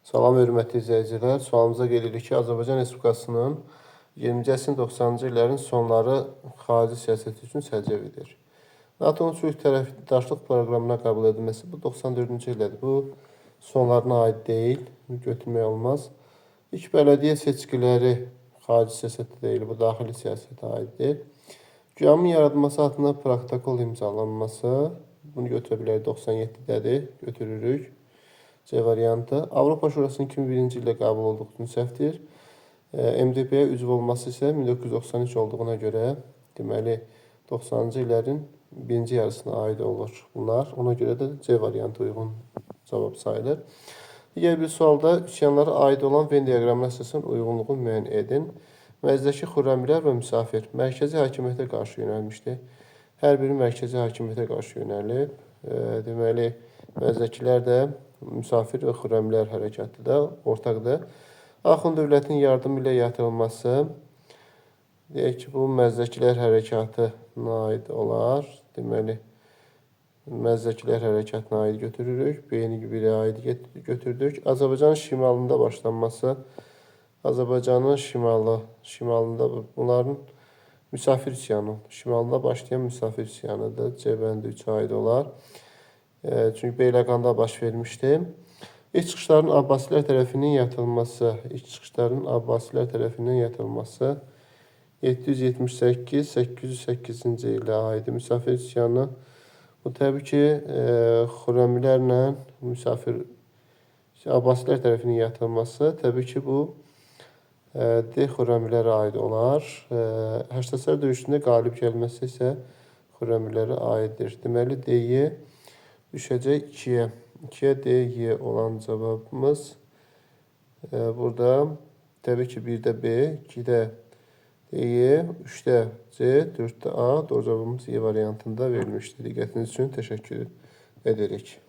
Salam hörmətli izləyicilər. Sualımıza gelirik ki, Azərbaycan Respublikasının 20-ci əsrin 90-cı illərin sonları xarici siyasəti üçün səciyyəvidir. NATO-nun sülh tərəfdaşlıq proqramına qəbul edilməsi bu 94-cü ildədir. Bu sonlarına aid deyil, götürmək olmaz. İlk bələdiyyə seçkiləri xarici siyasətə deyil, bu daxili siyasətə aiddir. QİAM-ın yaradılması haqqında protokol imzalanması, bunu götürə bilərik, 97-dədir, götürürük. C variantı. Avropa Şurasının 2001-ci ildə qəbul olduğu üçün səhvdir. MDB-yə üzv olması isə 1993 olduğuna görə, deməli 90-cı illərin birinci yarısına aid olur bunlar. Ona görə də C variantı uyğun cavab sayılır. Digər bir sualda üsyanlara aid olan Venn diaqramına əsasən uyğunluğu müəyyən edin. Məzdəki xürrəmilər və müsafir mərkəzi hakimiyyətə qarşı yönəlmişdi. Hər biri mərkəzi hakimiyyətə qarşı yönəlib. Deməli, məzdəkilər də müsafir və xürrəmilər hərəkatı da ortaqdır. Axund dövlətinin yardımı ilə yatırılması, deyək ki, bu məzdəkilər hərəkatına aid olar. Deməli, məzdəkilər hərəkatına aid götürürük. B-ni 1-ə aid götürdük. Azərbaycanın şimalında başlanması, Azərbaycanın şimalında bunların müsafir üsyanı, şimalında başlayan müsafir üsyanıdır. C bəndi 3-ə aid olar. Çünki Beyləqanda baş vermişdi. İlk çıxışların Abbasilər tərəfindən yatırılması, ilk çıxışların Abbasilər tərəfindən yatırılması 778-808-ci ilə aid müsafir üsyanı. Bu təbii ki, Xürrəmilərlə müsafir Abbasilər tərəfindən yatırılması, təbii ki, bu D Xürrəmilərə aid olar. Həştəsər döyüşündə qalib gəlməsi isə Xürrəmilərə aiddir. Deməli, D-yi düşəcək 2-yə. 2-yə D, Y olan cavabımız burada təbii ki, 1-də B, 2-də D, Y, 3-də C, 4-də A. Doğru cavabımız Y variantında verilmişdir. Diqqətiniz üçün təşəkkür edirik.